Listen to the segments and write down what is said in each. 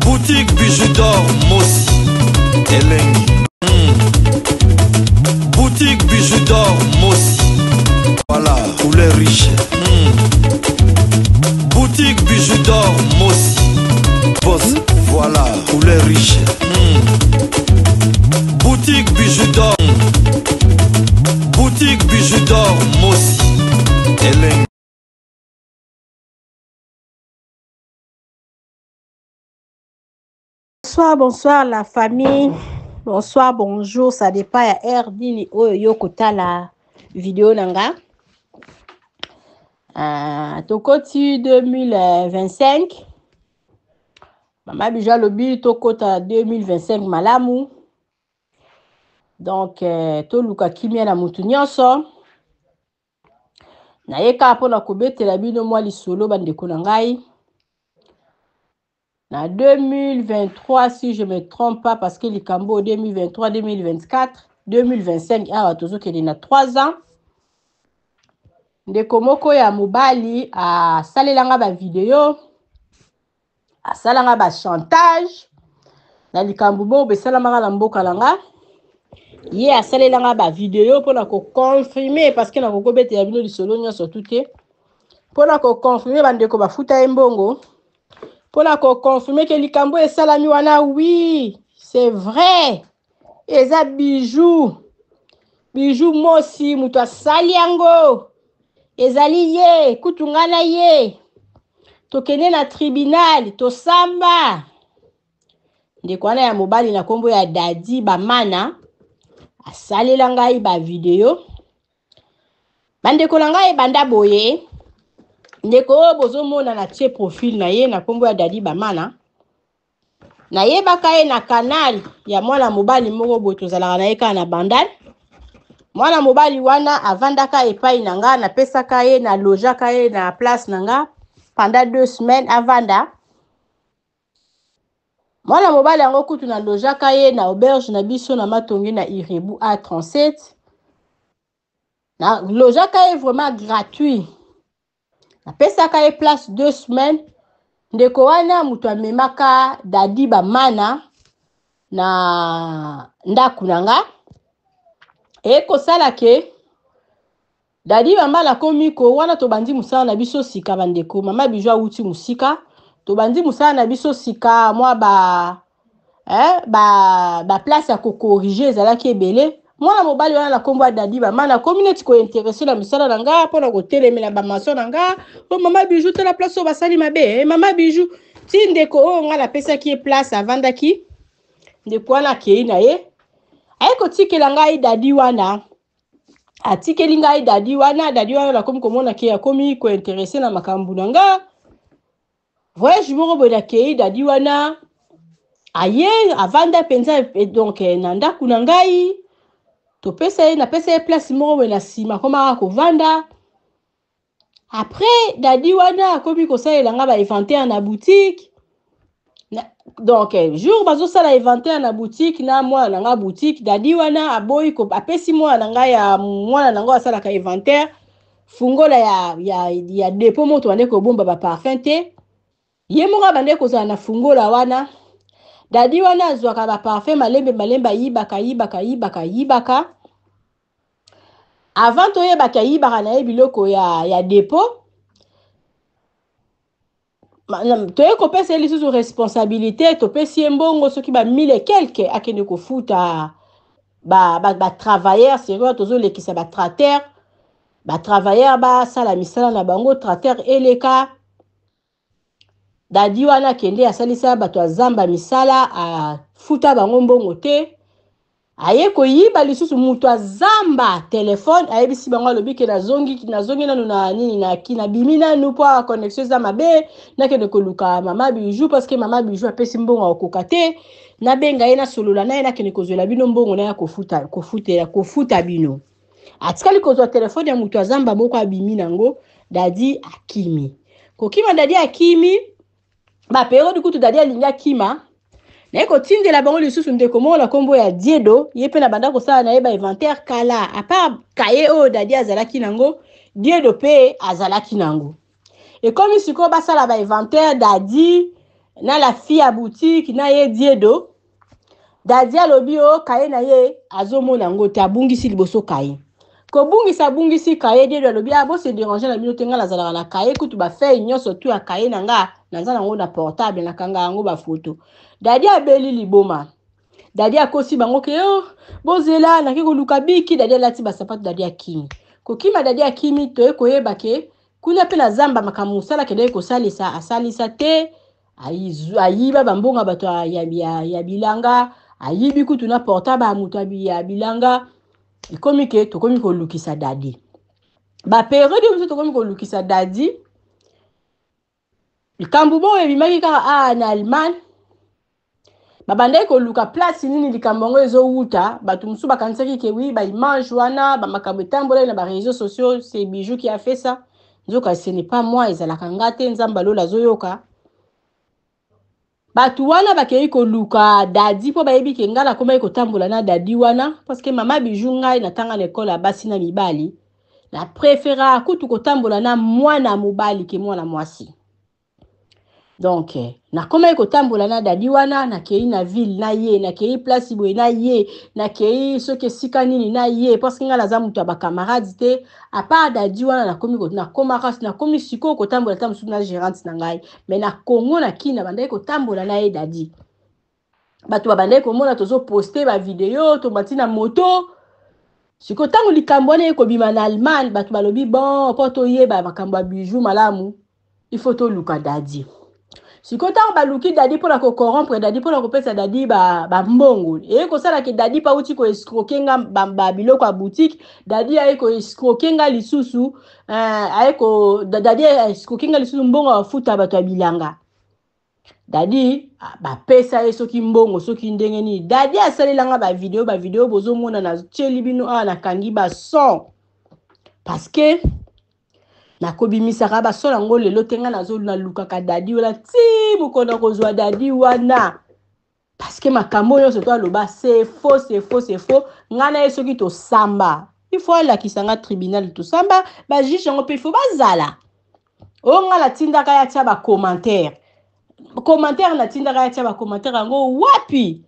Boutique Bijou d'or Mosi Elengi. Boutique Bijou d'or Mosi. Voilà, couleur riche. Boutique Bijou d'or Mosi. Boss, voilà, couleur riche. Boutique Bijou d'or. Boutique Bijou d'or Mosi. Elengi. Bonsoir, bonsoir la famille. Bonsoir, bonjour. Ça dépend ya heure nini oyo yo kotala video na nga. Tokoti 2025. Mama Bijou alobi tokota 2025 malamu. Donc toluka kimia na mutu nyonso. Naye kaka mpona kobetela bino mwa lisolo bandeko na ngai. Na 2023 si je me trompe pas, parce que likambo 2023, 2024, 2025 awa tozokende na 3 ans. Ndeko moko ya mobali asalelanga ba video, asalanga ba chantage na likambo moko esalamaka na mboka na nga. Ye asalelanga ba video mpona koconfirme, parce que nakokobetela bino lisolo nyonso tu te, mpona koconfirme bandeko bafuta ye mbongo, mpona koconfirme ke likambo esalami wana, oui c'est vrai, eza Bijou, Bijou Mosi moto asali yango, ezali ye, kutu nga na ye tokende na tribunal tosamba. Ndeko wana ya mobali na nkombo ya Dadi Bamana asalela ngai ba video. Bandeko na ngai, ebanda boye. Ndeko oyo bozomona na tie profil na ye na nkombo ya Dadi Bamana, nayebaka ye na canal ya mwana mobali moko boye, tozalaka na ye kaka na Bandal. Mwana mobali wana avandaka epai na nga, napesaka ye, nalojaka ye na place na nga pendant 2 semaines avanda. Mwana mobali yango kutu nalojaka ye na auberge na biso na Matonge na Irebu A37. Nalojaka ye vraiment gratuit, napesaka ye place 2 semaines. Ndeko wana moto amemaka Dadi Bamana na ndako na nga. Ekosala ke Dadi Bamana akomi ko wana, tobandi mosala na biso sika. Bandeko, mama Bijou awuti mosika, tobandi mosala na biso sika, mwa ba place ya kocorriger ezalaki ebele. Mwana mobali wana na nkombo ya Dadi Bamana akomi neti kointéresser na misala na nga mpona kotelemela bamaçon na nga: "O mama Bijou, tala place oyo basali mabe." Mama Bijou, ti ndeko oyo nga napesaki ye place avandaki, ndeko wana akei na ye, aye kotikela ngai Dadi wana. Atikeli ngai Dadi wana. Dadi wana nakomi komona ke akomi kointéresser na makambo na nga. Voyage moko boye nakei, Dadi wana aye avanda mpenza donc na ndako na ngai. Topesa ye, napesa ye place moko boye na nsima, akomaka kovanda. Après, Dadi wana akomi kosalela nga bainventaire na boutique. Donc jour bazosala inventaire na boutique na mwana na nga boutique, Dadi wana aboyi, apesi mwana na ngai ya mwana na ngo asalaka inventaire fungola ya dépôt. Moto bande kobomba baparfum te, ye moko abande kozala na fungola wana. Dadi wana azwaka baparfum malembe malembe, ayibaka, ayibaka, ayibaka, ayibaka. Avant toyebaki ayibaka na ye biloko ya dépôt, toye kopesa ye lisusu responsabilité. Topesi ye mbongo soki ba mille quelque, akende kofuta batravailleur ba sérieux. Tozolekisa batracteur, batravailleur basala misala na bango, tracteur eleka. Dadi wana akende asalisa bato ya zamba misala, afuta bango mbongo te. Aye koyiba lisusu moto azamba telefone. Ayebisi bango, alobi ke nazongi, nazongi nanu na nini, na ki, nabimi nanu mpo connexion eza mabe, nakende koluka mama Bijou, parce que mama Bijou apesi mbongo akokoka te, nabenga ye, nasolola na ye, nakende kozwela bino mbongo na ya kofuta, kofutela, kofuta bino. Atikali kozwa telefone ya moto azamba moko, abimi nango. Dadi akimi kokima, Dadi akimi bapériode kutu. Dadi alingi akima, naye kotindela bango lisusu ndeko moko na nkombo ya Diedo. Ye mpe na banda kosala na ye bainventaire kala. À part kaye oyo Dadi azalaki nango, Diedo mpe azalaki nango. Ekomi sikoyo basala bainventaire, Dadi Na la fille ya boutique na ye Diedo. Dadi alobi o kaye na ye azomona yango te, abungisi liboso kaye. Kobungisa abungisi kaye, Diedo alobi ah bo se déranger na bino te, nga nazalaka na kaye kutu ba feuille nyonso tout ya kaye na nga naza nango na portable, nakanga yango ba photo. Dadi abeli liboma. Dadi akosi bango ke oh, bozela nake koluka biki. Dadi alati basapato, Dadi akimi. Kokima Dadi akimi, toye koyeba ke kuna mpe na zamba makambo mosala akendaki kosalisa asalisa te, ayiba bambongo ya bato ya bilanga, ayibi kutu na portable ya moto ya bilanga. Ekomi ke tokomi kolukisa Dadi baperiode mosusu, tokomi kolukisa Dadi. Likambo bongo ebimaki kaka awa na Allemagne, babandaki koluka place nini likambo yango ezowuta. Bato mosusu bakanisaki ke oui, baimage wana, bamakambo etambolaki na baréseaux sociaux, c'est Bijou qui a fait ça. Nzoka ce n'est pas moi, ezalaka nga te. Nzambe alola azoyoka. Bato wana bakei koluka Dadi mpo bayebi ke ngai nakomaki kotambola na Dadi wana, parce que mama Bijou, ngai natanga na ekole ya basi na mibali, na préféra kutu kotambola na mwana mobali ke mwana mwasi. Donc nakomaki kotambola na Dadi wana, nakei na ville na ye, nakei place boye na ye, nakei soki esika nini na ye, parce que ngai naza moto ya bacamarade te. À part Dadi wana, nakomi nakomaka nakomi sikoyo kotambola ta mosusu na gérante na ngai, mais na Congo, na Kina, bandaki kotambola na ye Dadi. Bato babandaki komona tozoposte bavideo, tomati na moto. Sikoyo ntango likambo wana ekobima na Allemagne, bato balobi bon, mpo toyeba makambo ya Bijou malamu, il faut toluka Dadi. Sikoyo ntango baluki Dadi mpona kocorrompre Dadi, mpona kopesa Dadi bambongo, eye kosalaka Dadi mpe auti koescroquer nga babiloko ya boutique. Dadi aye koescroquer nga lisusu, aye ko Dadi aescroquer nga lisusu mbongo ya bafuta bato ya bilanga. Dadi bapesa ye soki mbongo soki ndenge nini. Dadi asalelanga bavideo, bavideo bozomona natieli bino awa. Nakangi bason parce que nakobimisaka bason yango lelo te. Ngai nalukaka Dadi wana ti mokolo nakozwa Dadi wana, parce que makambo nyonso to aloba, c'est faux, c'est faux, c'est faux. Ngai na ye soki tosamba, il faut alakisa nga tribunal, tosamba, bajuge yango mpe il faut bazala. Oyo ngai natindaka ya tia bacommentaire, commentaire natindaka ya tia bacommentaire yango wapi?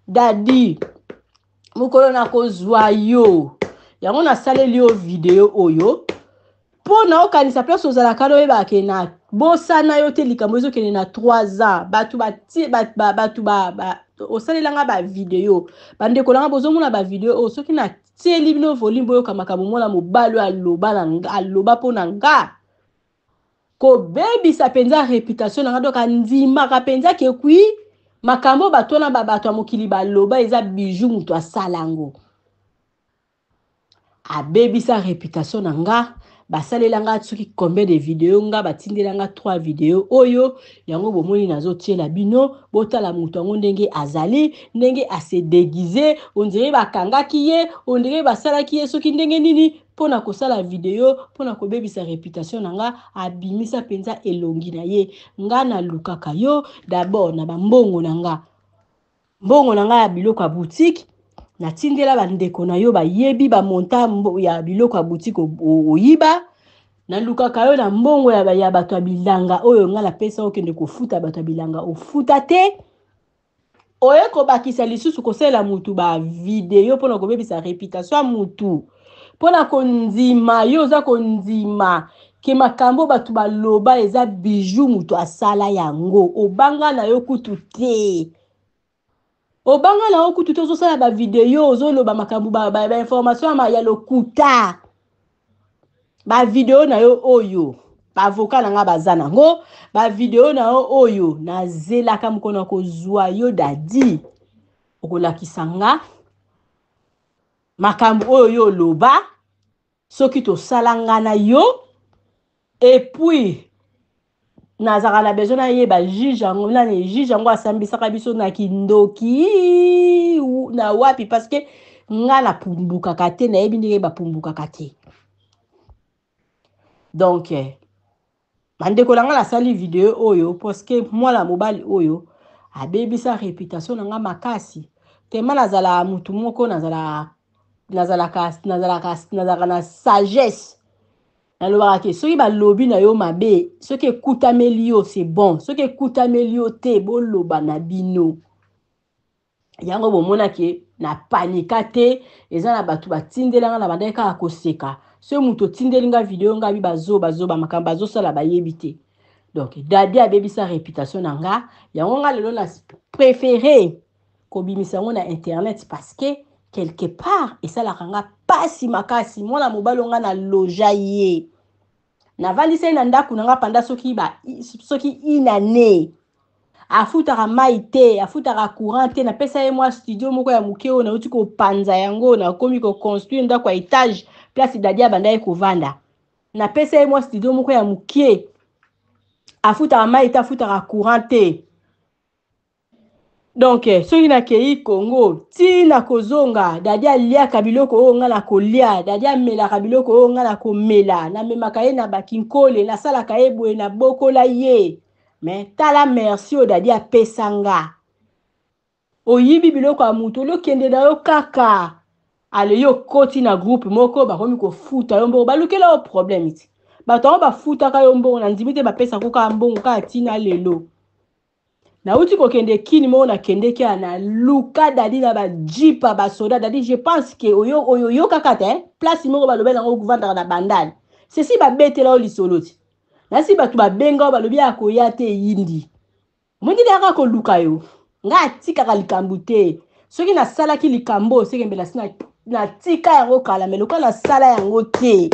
Dadi, mokolo nakozwa yo, yango nasaleli yo video oyo mpo na okanisa place ozalaka na oyebaka ke na bosana yo te. Likambo ezokende na 3 ans, bato bato osalelanga bavideo. Bandeko nanga, bozomona bavideo oyo, soki natieli bino volume, boyoka makambo mwana mobali oyo aloba, aloba mpo na nga kobebisa mpenza réputation na nga. Donc andimaka mpenza ke kui makambo bato wana, bato ya mokili baloba eza Bijou moto asala yango. Abebisa réputation na nga. Basalela nga soki combien de video, nga batindela nga 3 video oyo. Yango bomoni nazotiela bino, botala moto yango ndenge azali, ndenge ase déguise, on dirait bakangaki ye, on dirait basalaki ye soki ndenge nini mpona kosala video mpona kobebisa réputation na nga. Abimisa mpenza elongi na ye. Nga nalukaka yo d'abord na bambongo na nga, mbongo na ngai ya biloko ya boutique. Natindela bandeko na yo, bayebi bamonta ya biloko ya boutique oyiba. Nalukaka yo na mbongo ya bato ya bilanga oyo ngai napesa, okende kofuta bato ya bilanga, ofuta te. Oye kobakisa lisusu kosalela mutu bavideo mpona kobebisa réputation ya mutu, mpona kondima yo oza kondima ke makambo bato baloba eza Bijou moto asala yango. Obanga na yo kutu te, obanga na yo kutu te. Ozosala bavideo, ozoloba makambo, bainformation ba ya lokuta. Bavideo na yo oyo, baavocat na nga baza nango. Bavideo na yo oyo, nazelaka mokolo na kozwa yo Dadi, okolakisa nga makambo oyo yo oloba soki tosala nga na yo. Et puis nazalaka na besoin nayeba juge yango nani, juge yango asambisaka biso na kindoki na wapi, parce que nga napumbukaka te, nayebi ndenge bapumbukaka te. Donc bandeko na nga, nasali video oyo parce que mwana mobali oyo abebisa réputation na nga makasi. Tema nazalaka mutu moko, nazalaka na sagesse. Nalobaka ke soki balobi na yo mabe, soki ekutameli yo c'est bon, soki ekutameli yo te, boloba na bino. Yango bomona ke na panika te, eza na bato batindela nga na bandaki kaka koseka. Soki moto otindeli nga video nga bi bazoba zoba makambo bazosala bayebi te. Donc Daddy abebisa reputation na nga, yango nga lelo na préféré kobimisa yango na internet parce que quelque part esalaka nga pasi makasi. Mwana mobali nga na loja ye, navandisa ye na ndako na nga panda soki ba soki une année, afutaka mai te, afutaka courant te. Napesa ye mwa studio moko ya moke oyo nauti kopanza yango, nakomi koconstruire ndako ya etage place Daddy abanda ye kovanda. Napesa ye mwa studio moko ya moke, afutaka mai te, afutaka courant te. Donc soki nakei Congo ti nakozonga, Daddy aliaka biloko oyo nga nakolia, Daddy amelaka biloko oyo nga nakomela, namemaka ye na bakinkole, nasalaka ye boye, nabokola ye. Mais tala merci oyo Daddy apesa nga. Oyibi biloko ya moto, olokende na yo kaka. Ale yo okoti na groupe moko, bakomi kofuta yo mbongo, balukela yo problème ti. Bato yango bafutaka yo mbongo, na ndimi te bapesaka kaka mbongo kaka tina lelo. Nauti kokende kini moko, nakendeki ya na luka Daddy na bajipa basoda. Daddy, je pense ke oyo oyokaka te place moko balobeli yango kovandaka na Bandal. Sesi babetela yo lisolo ti. Nasi bato babenga yo balobi ya koya te eyindi. Mondele yaka koluka yo. Nga atikaka likambo te. Soki nasalaki likambo seke mbela si natika yango kala, me lokola nasala yango te.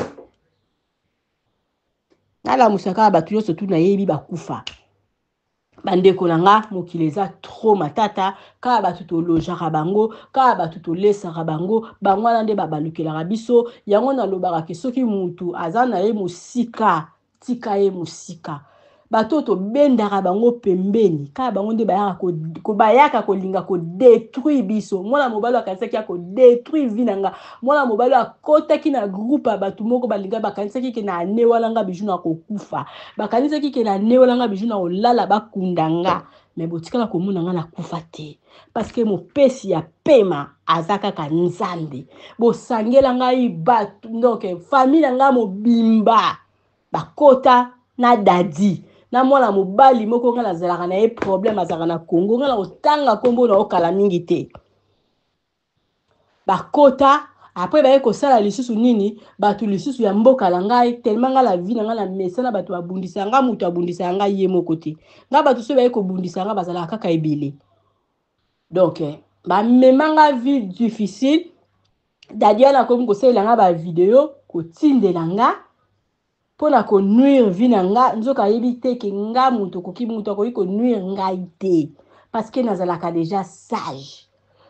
Nalamusa kaka bato nyonso tu nayebi bakufa. Bandeko na nga, mokili eza trop matata, kaka bato tolojaka bango, kaka bato tolesaka bango, bango wana nde babalukelaka biso. Yango nalobaka ke soki mutu aza na ye mosika, tika ye mosika. Bato oyo tobendaka bango pembeni, kaka bango nde bayaka kolinga kodétruire biso. Mwana mobali oyo akanisaki ya kodétruire vie na nga. Mwana mobali oyo akotaki na groupe ya bato moko balinga, bakanisaki ke na ane wana nga Bijou na kokufa, bakanisaki ke na ane wana nga Bijou na kolala bakunda nga. Mais botikala komona nga nakufa te, parce que mopesi ya pema aza kaka Nzambe. Bosangela ngai bato, donc famille na nga mobimba bakota na Daddy na mwana mobali moko nga nazalaka na ye problème, azalaka na Congo, nga na kotanga kombo na okala mingi te. Bakota après baye kosala lisusu nini, bato lisusu ya mboka na ngai, tellement nga la vie na ngai na mesa na bato babundisa nga, moto abundisa ngai ye moko te. Nga bato soki baye kobundisa nga bazalaka kaka ebele. Donc bamema nga vie difficile. Daddy wana akomi kosalela nga ba video, kotindela nga mpona konuire vie na nga. Nzoka ayebi te ke nga moto okoki, moto akoki konuire ngai te, parce que nazalaka déjà sage.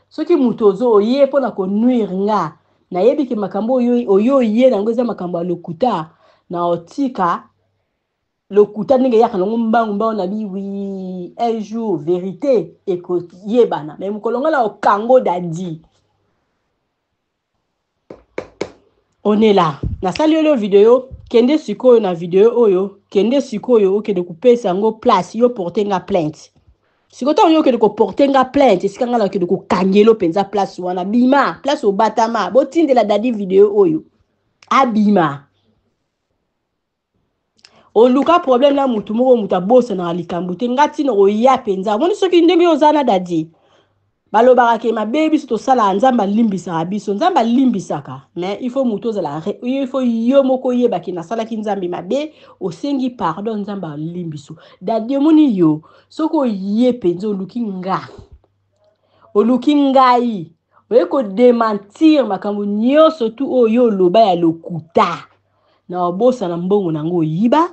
Soki moto ozo oye mpona konuire nga, nayebi ke makambo oyo oyo oye nango eza makambo ya lokuta, na otika lokuta ndenge eyaka nango mbangu mbangu na bi wi, un jour vérité ekoyebana. Mais mokolo nga na okango Daddy, on est là. Nasali yo video, kende sikoyo na video oyo, kende sikoyo okende kopesa yango place, yo porte nga plainte. Sikoyo ntango yo okende koporte nga plainte, esika nga nakende kokangelo mpenza place wana, bima place obatama, botindela Daddy video oyo abima. Oluka problème na mutu moko, mutu abosanaka likambo te. Nga ntina oya mpenza, omoni soki ndenge yo oza na Daddy, balobaka ke mabe biso tosalaka, Nzambe alimbisaka biso. Nzambe alimbisaka, mais il faut mutu ozala, il faut yo moko oyebaki nasalaki Nzambe mabe, osengi pardon, Nzambe alimbiso. Daddy, omoni yo soki oye mpenza oluki nga, oluki ngai, oye kodementir makambo nyonso tu oyo oloba ya lokuta, na obosana mbongo nango oyiba,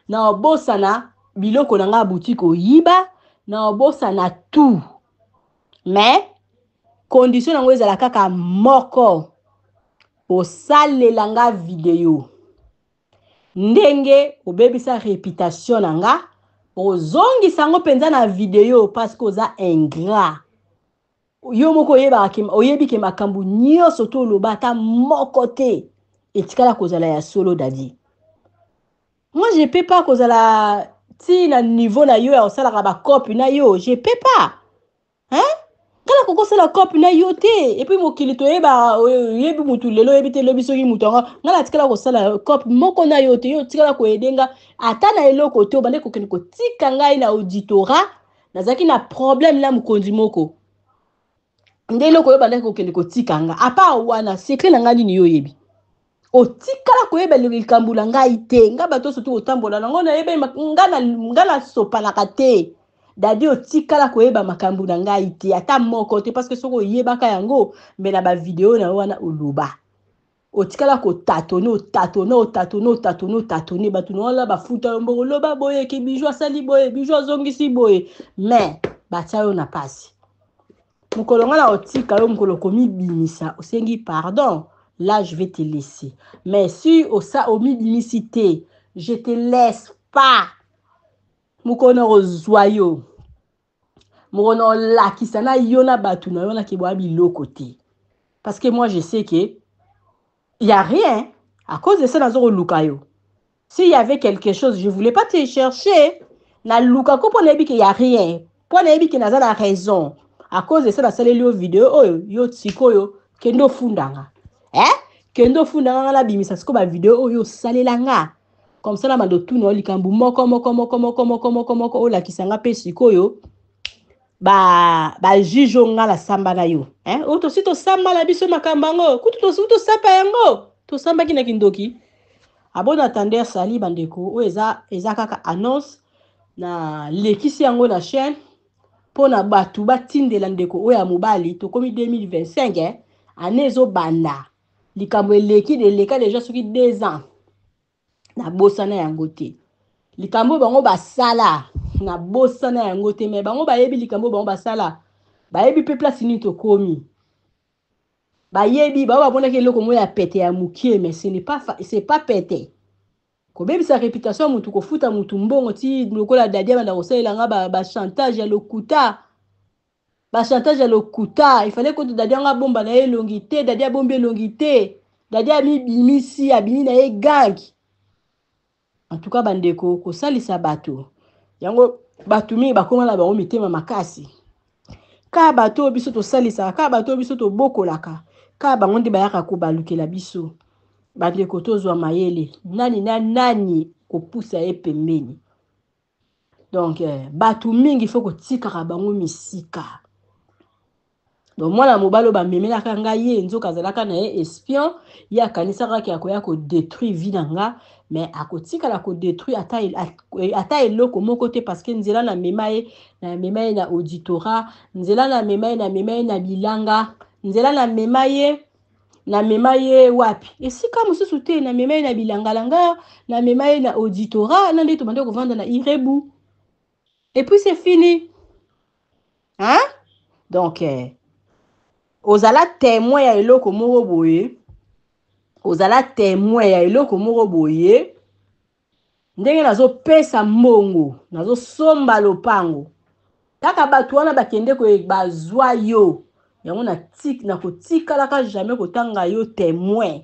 na obosana biloko na nga boutique oyiba, na obosana tout. Mais condition nango ezala kaka moko, osalela nga video ndenge obebisa réputation na nga, ozongisa yango mpenza na video, parce que oza ingrat. Yo moko oyebaka ke, oyebi ke makambo nyonso to oloba ata moko te etikala kozala ya solo. Daddy, moi je peux pas kozala ti na niveau na yo ya kosalaka bacope na yo, je peux pas, hein. Nga Nga nakoki kosala coop na yo te. Et puis mokili toyeba, oyebi mutu lelo oyebi te lobi soki mutu yango. Nga natikala kosala coop moko na yo te. Yo otikala koyede nga ata na eloko te. Obande kokende kotika ngai na auditorat. Nazalaki na problème na mokonzi moko. Nde eloko oyo obandaki kokende kotika nga. A part wana, secret na ngai nini yo oyebi? Otikala koyeba likambo na ngai te. Nga bato nyonso tu kotambola nango nayeba nga na nga nasopanaka te. Dadi otikala koyeba makambo na ngai te ata moko te, parce que soki oyebaka yango mbe na ba video na yo wana oloba. Otikala kotatone, otatone, otatone, otatone, otatone bato na wana bafuta yo mbongo, loba boye ke Bijou asali boye, Bijou azongisi boye, mais batia yo na pasi. Mokolo nga na otika yo, mokolo komibimisa osengi pardon, là je vais te laisser. Mais si osa omibimisi te, je te laisse pas. Mokolo na kozwa yo, mokolo na olakisa na yo na bato na yo na keboya biloko te. Parce que moi je sais que y a rien à cause de ça nazo koluka yo. S'il y avait quelque chose, je voulais pas te chercher. Na luka ko pona yebi que y a rien. Pona yebi que naza na raison. À cause de ça nasaleli yo video oyo yo sikoyo kende ofunda nga. Hein? Kende ofunda nga na bimisa siko ba video oyo osalela nga. Comme ça na bando tuna likambo moko moko moko moko moko moko moko olakisa nga pe sikoyo ba ba juge oyo nga nasamba na yo. Hein? Oyo tosi tosamba na biso makambo yango. Kutu tosi tosapa yango. Tosambaki na kindoki. A bon attendeur sali bandeko oyo eza eza kaka annonce na lekisi yango na chaîne pona batu batindela ndeko oyo ya mobali. Tokomi 2025 eh? Année ezobanda likambo eleki eleka deja soki 2 ans nabosana yango te. Likambo bango basala nabosana yango te, mais bango bayebi likambo bango basala, bayebi pe place nini tokomi. Bayebi bango bamonaki eloko moko ya pete ya mokie, mais ce n'est pas c'est pas pete. Kobebisa réputation ya mutu, kofuta mutu mbongo ti lokola Dadi abanda kosalela nga ba chantage ya lokuta. Ba chantage ya lokuta, il fallait que Dadi yango abomba na ye elongi te, Dadi abombi elongi te. Dadi amibimisi, abimi na ye gang. En tout cas bandeko, kosalisa bato yango bato mingi bakoma na bango mitema makasi. Kaka bato oyo biso tosalisaka, kaka bato oyo biso tobokolaka, kaka bango nde bayaka kobalukela biso. Bandeko tozwa mayele, nani na nani kopusa ye pembeni. Donc bato mingi faut kotikaka bango misika. Donc mwana mobali oyo bamemelaka ngai ye nzoka azalaka na ye espion, ye akanisaka ke akoya kodétruire vie na nga, mais akotikala kodétruire ata eloko moko te, parce que nzela na mema ye, na mema ye na auditorat, nzela na mema ye, na mema ye na bilanga, nzela na mema ye, na mema ye wapi? Esika mosusu te, na mema ye na bilangalanga, na mema ye na auditorat, na nde tobande kovanda na Irebu. Et puis c'est fini. Hein? Donc, ozala témoin ya eloko moko boye, ozala témoin ya eloko moko boye, ndenge nazopesa mbongo, nazosomba lopango, kaka bato wana bakende ko bazwa yo, yango na tik, na kotikalaka jamais kotanga yo témoin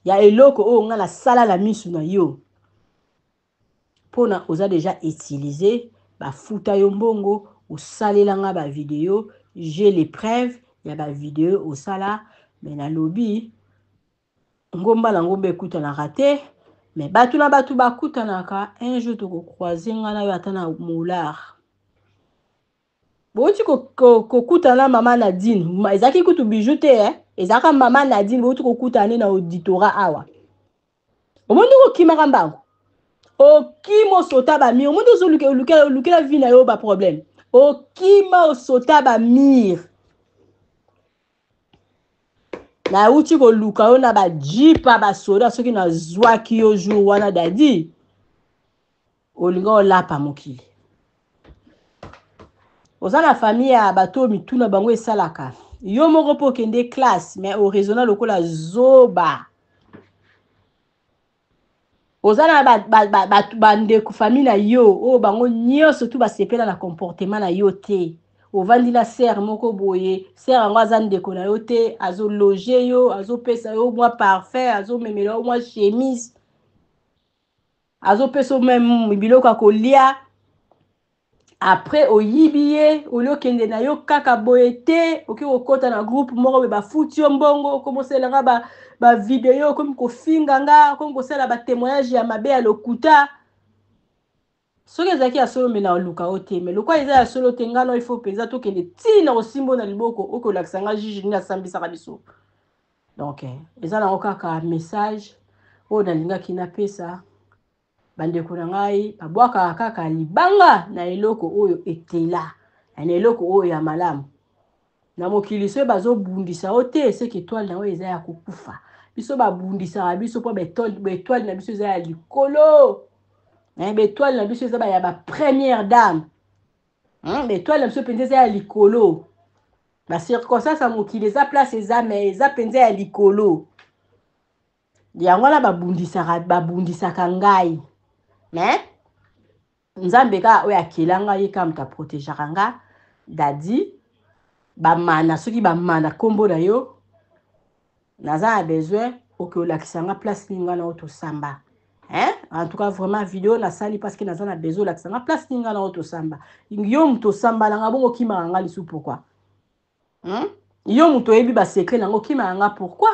ya eloko oyo nga nasala na misu na yo. Pona oza déjà utilisé, bafuta yo mbongo, osalela nga ba vidéo, j'ai les preuves ya ba vidéo osala, mais nalobi ngomba na ngomba ekutanaka te, mais bato na bato bakutanaka, un jour tokocroiser nga na yo ata na molar. Bouti kokutana na mama Nadine, ezalaki kutu bijou te, eh? Ezalaka mama Nadine, bouti kokutana ne na auditorat awa. Omoni ndenge okimaka mbangu, okima osota ba mire, omoni ozoluka olukela vie na yo ba problème, okima osota ba mire. Nauti koluka yo na ba jeep ya ba soda, soki nazwaki yo jour wana Dadi, olinga olapa mokili. Oza na famille ya bato oyo mituna bango esalaka yo moko mpo okende classe, mais oraisonna lokola zoba. Oza na bandeko famille na yo oyo bango nyonso tu basepela na comportement na yo te. Ovandi na sœur moko boye, sœur yango aza ndeko na yo te, azologe yo, azopesa yo mwa parfum, azomemela yo mwa chemise, azopesa yo meme biloko ya kolia. Après oyibi ye, olie okende na yo kaka boye te, okoki kokota na groupe moko boye bafuti yo mbongo, okomi osalela nga ba, ba video, okomi kofinga nga, okomi kosala ba témoignage ya mabe ya lokuta. Soki ezalaki ya solo me na oluka yo te, me lokola eza ya solo te, nga no il faut mpenza tokende ti na kosimbo na liboko, okoki kolakisa nga juge nini asambisaka biso. Donc eza nango kaka message oyo nalingaki napesa bandeko na ngai. Babwakaka kaka libanga na eloko oyo etela, na eloko oyo ya malamu na mokili. Soki bazobundisa yo te, seke etoile na yo eza ya kokufa. Biso babundisaka biso mpo baetoile na biso eza ya likolo, baetoile na biso eza ya ba première dame, baetoile na biso mpenza eza ya likolo. Bacirconstance ya mokili eza place eza, me eza mpenza ya likolo. Yango wana babundisaka ngai, me Nzambe kaka oyo akela ngai, ye kaka moto aprotegeaka nga. Dadi bamana, soki bamana nkombo na yo, naza na besoin oke olakisa nga place nini nga na oyo tosamba, hein? En tout cas vraiment video nasali parce que naza na besoin olakisa nga place nini nga na oyo tosamba. Yo moto osamba na nga bongo, okimaka nga lisu pourquoi, Yo moto oyebi basecret nango, okimaka nga pourquoi?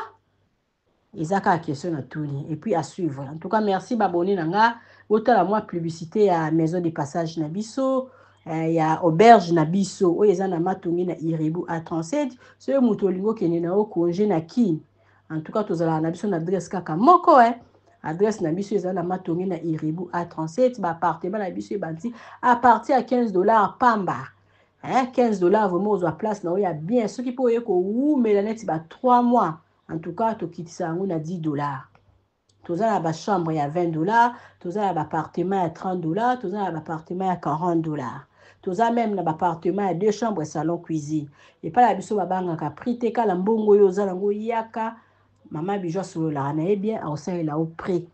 Eza kaka question na tuni. Et puis à suivre. En tout cas merci babone na nga, botala mwa publicité ya maison de passage na biso, ya auberge na biso oyo eza na Matonge na Iribu A37. Soki moto olingi okende na yo congé na Kin, en tout cas tozalaka na biso na adresse kaka moko, Adresse na biso eza na Matonge na Iribu A37. Baappartement na biso ebandi à partir ya 15 $ pamba, hein, 15 $ vraiment ozwa place na oyo ya bien. Soki mpo oye kowumela neti ba 3 mois, en tout cas tokitisa yango na 10 $. Toza na bachambre ya 20 $, toza na baappartement ya 30 $, toza na baappartement ya 40 $, toza même na baappartement ya deux chambres, salon, cuisine. Epai na biso babangaka prix te. Kala mbongo oyo oza nango, yaka, mama Bijou asololaka na ye bien, akosalela yo prix.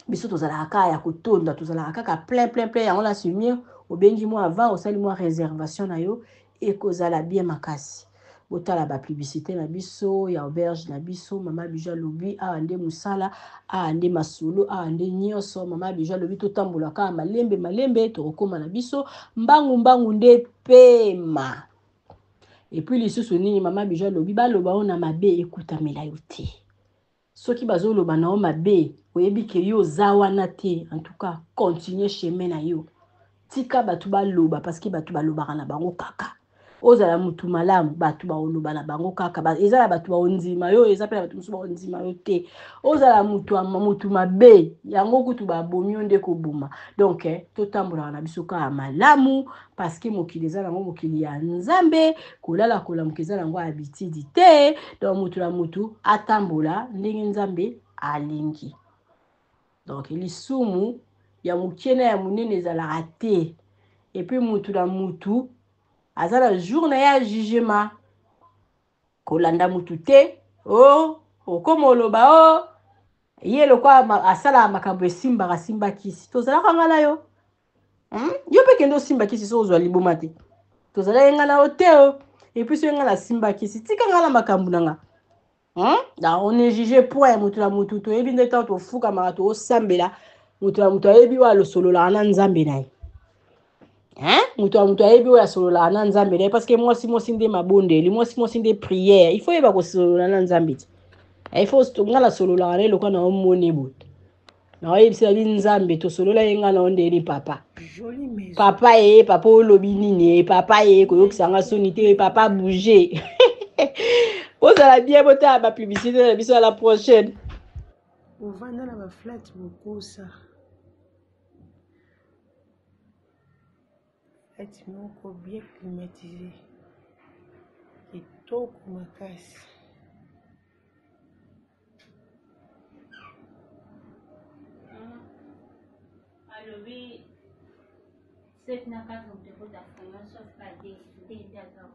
Biso tozalaka kaka ya kotonda, tozalaka kaka plein, plein, plein. Yango na sumir obengi mwa avant, osali mwa réservation na yo, ekozala bien makasi. Botala bapublicité na biso ya auberge na biso. Mama Bijou alobi awa nde mosala, awa nde masolo, awa nde nyonso. Mama Bijou alobi totambola kaka malembe malembe, tokokóma na biso mbangu mbangu nde pema. Et puis lisusu nini? Mama Bijou alobi baloba oyo na mabe ekutamela yo te. Soki bazoloba na yo mabe, oyebi ke yo oza wana te. En tout cas continue chemin na yo, tika bato baloba, parce que bato balobaka na bango kaka. Ozala mutu malamu, bato baoloba na bango kaka. Eza na bato baondima yo, eza mpe na bato mosusu baondima yo te. Ozala mutu mabe, yango kutu babomi yo nde koboma. Donc totambolaka na biso kaka malamu, parce que mokili eza nango mokili ya Nzambe. Kolala kolamuka eza nango habitude te. Donc mutu na mutu atambola ndenge Nzambe alingi. Donc lisumu ya mokie na ya monene ezalaka te. Et puis mutu na mutu aza na jour na ye ya jugement. Kolanda mutu te o okoma oloba o ye lokwa asalaka makambo esimbaka simba kisi. Tozalaka nga na yo, Yo mpe kende osimba kisi so ozwa liboma te. Tozalaki nga na yo te o. Et puis soki nga nasimba kisi, tika nga na makambo na nga, Donc on est juge point. Motu na motu toyebi nde ntango tofukamaka toosambela, motu na motu ayebi oyo alosololaka na Nzambe na ye, hein? Moto ya moto ayebi oyo asololaka na Nzambe na ye, parce que mwasi mwasi nde mabondeli, mwasi mwasi nde prière. Il faut yeba kosolola na Nzambe ti. Il faut nga nasololaka na ye lokola na omoni boye, naoyebisa bi Nzambe tosolola ye nga na o ndeni papa. Jolie maison. Papa ye, papa olobi nini ye, papa ye koyokisa nga soni te, papa bouge. Bozala bien, botala bapublicité na biso. À la prochaine. Bovanda na baflat, bokosa flat moko bien climatisé, kitoko makasi. Alobi 7 na 4 moto ekota fonio, sauf ka de nde nde aza kotala.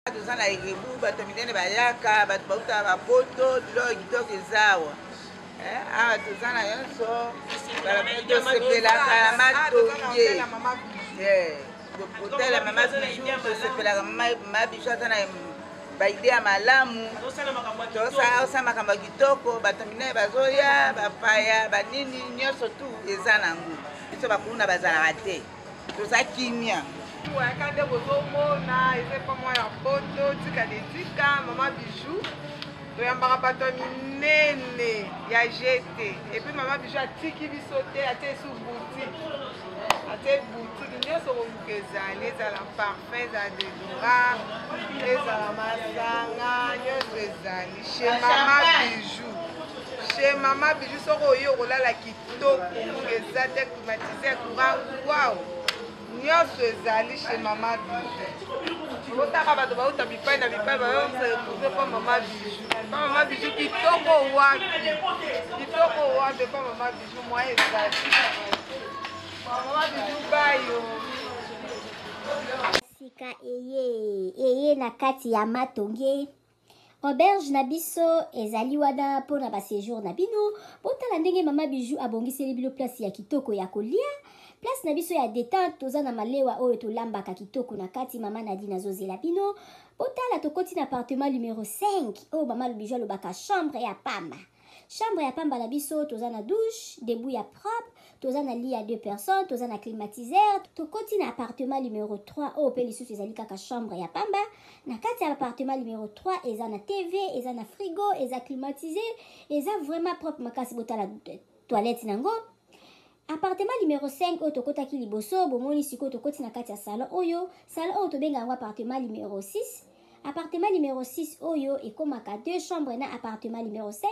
Toza na Erebu, bato ya minene bayaka, bato bautaka bapoto, biloko ya kitoko eza awa. Eh, awa toza na nyonso, tosepelaka na matonge. Eh, hotel ya mama Bijou, tosepelaka mama Bijou aza na baide ya malamu, tosala makambo ya kitoko, bato minene bazoya, bapaya, banini, nyonso tu eza nango. Biso bakuluna bazalaka te. Toza kimia. Wayaka nde bozomona eza epa mwa ya poto tika de tika mama Bijou toyambaka bato ya minene ya gt epuis mama Bijou atiki biso te atie esu boutique atie boutique nyonso koluka ezali ezala parfum ezala deodorant ezala masanga nyonso ezali chez mama Bijou chez mama Bijou soki oye okolala kitoko ngunga eza te climatiseur courant wow nyonso ezali chez mama Bijou otaka bato bauta bipai na bipai bayo se retrouve pa mama Bijou pa mama Bijou kitoko wapi kitoko wapi pa mama Bijou mwa ezali mama Bijou bayo Sika eye eye na kati ya matonge. Auberge na biso ezali wana mpo na ba sejour na bino. Botala ndenge mama Bijou abongiseli bino place ya kitoko ya kolia. Place na biso ya detente, toza na malewa oyo tolambaka kitoko na kati. Mama Nadine azozela bino. Botala tokoti na appartement numero 5 oyo mama Bijou alobaka chambre ya pamba. Chambre ya pamba na biso, toza na douche, debout ya propre, toza na lit ya 2 personnes, toza na climatiseur. Tokoti na appartement numero 3 oyo pe lisusu ezali kaka chambre ya pamba. Na kati ya appartement numero 3 eza na TV, eza na frigo, eza climatisé, eza vraiment propre makasi. Botala toilette nango. Appartement numero 5 oyo tokotaki liboso, bomoni sikoyo tokoti na kati ya salon oyo. Salon oyo tobenga yango appartement numero 6. Appartement numero 6 oyo ekomaka 2 chambres na appartement numero 5.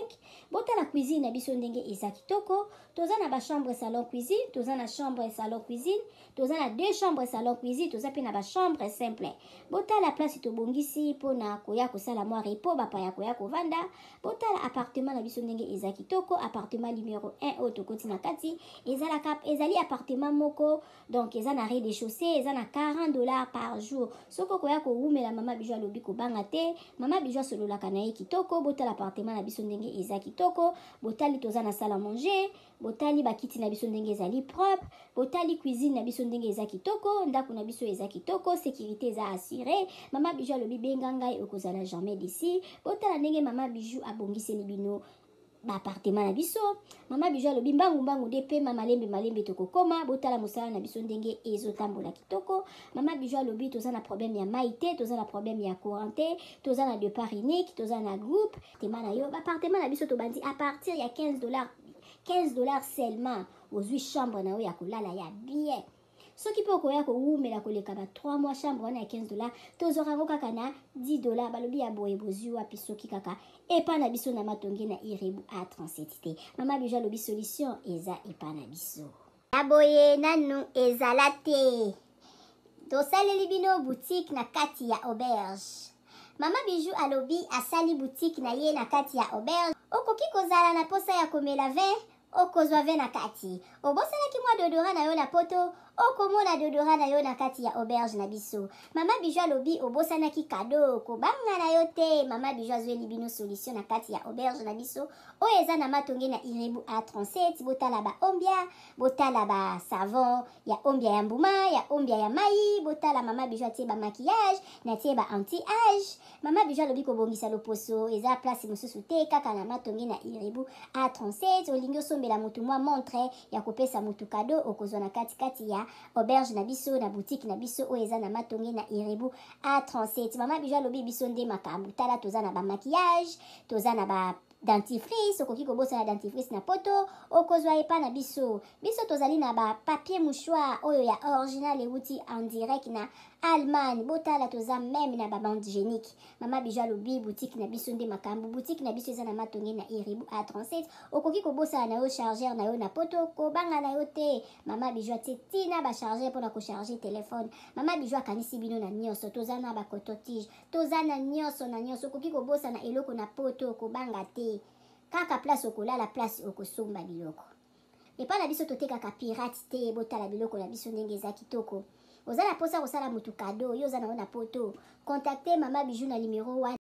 Botala cuisine na biso ndenge eza kitoko. Toza na ba chambre salon cuisine, toza na chambre salon cuisine, toza na 2 chambres salon cuisine, toza pe na ba chambre simple. Botala place tobongisi pona koya kosala mwa repos, bapaya koya kovanda. Botala appartement na biso ndenge eza kitoko. Appartement numero 1 oyo tokoti na kati ezalaka, ezali appartement moko, donc eza na rez-de-chaussée, eza na 40 $ par jour. Soki okoya kowumela, mama Bijou alobi kobanga te. Mama Bijou asololaka na ye kitoko. Botala appartement na biso ndenge eza kitoko. Botali toza na salle à manger, botali bakiti na biso ndenge ezali propre, botali cuisine na biso ndenge eza kitoko, ndako na biso eza kitoko, sécurité eza assurée. Mama Bijou alobi benga ngai, okozala jamais d'ici. Botala ndenge mama Bijou abongiseli bino ba appartement na biso. Mama Bijou alobi mbangu mbangu nde pema, malembe malembe tokokoma. Botala mosala na biso ndenge ezotambola kitoko. Mama Bijou alobi toza na problème ya mai te, toza na problème ya courant te, toza na départ unique, toza na groupe. Appartement na yo, ba appartement na biso tobandi à partir ya 15 $, 15 $ seulement ozwi chambre na yo ya kolala ya bien. Soki mpe okoya kowumela koleka ba 3 mois, chambre wana ya 15 $ tozwaka yango kaka na 10 $. Balobi ya boye bozwi wapi soki kaka epa na biso na Matonge na Irebu A37 te? Mama Bijou alobi solution eza epa na biso. Ya boye nanu ezala te. Tosaleli bino boutique na kati ya auberge. Mama Bijou alobi asali boutique na ye na kati ya auberge. Okoki kozala na posa ya komela vin, okozwa vin na kati. Obosanaki mwa deodorant na yo na poto, okomona deodorant na yo na kati ya auberge na biso. Mama Bijou alobi obosanaki cadeau, kobanga na yo te. Mama Bijou azweli bino solution na kati ya auberge na biso oyo eza na Matonge na Irebu A37. Botala ba ombia, botala ba savon ya ombia ya mbuma, ya ombia ya mai. Botala mama Bijou atie ba maquillage, na tie ba anti-âge. Mama Bijou alobi kobongisa loposo eza place mosusu te, kaka na Matonge na Irebu A37. Olingi osombela motu mwa montre ya kopesa motu cadeau, okozwa na katikati ya auberge na biso, na boutique na biso oyo eza na Matonge na Irebu A37. Mama Bijou alobi biso nde makambo. Tala, toza na ba maquillage, toza na ba dentifrice. Okoki kobosana dentifrice na poto, okozwa epa na biso. Biso tozali na ba papier mouchoir oyo ya original euti en direct na Allemagne. Botala, toza même na ba bande hygiénique. Mama Bijou alobi boutique na biso nde makambo. Boutique na biso eza na Matonge na Irebu A37. Okoki kobosana na yo chargeur na yo na poto, kobanga na yo te. Mama Bijou atie tina ba chargeur mpona kocharge telefone. Mama Bijou akanisi bino na nyonso. Toza na ba coton-tige, toza na nyonso na nyonso. Okoki kobosana eloko na poto, kobanga te, kaka place okolala, place okosomba biloko epai na biso. Totekaka pirate te. Botala biloko na biso ndenge eza kitoko. Oza na posa kosala mutu cadeau, yo oza na yo na poto. Contacter Mama Bijou na numero wana.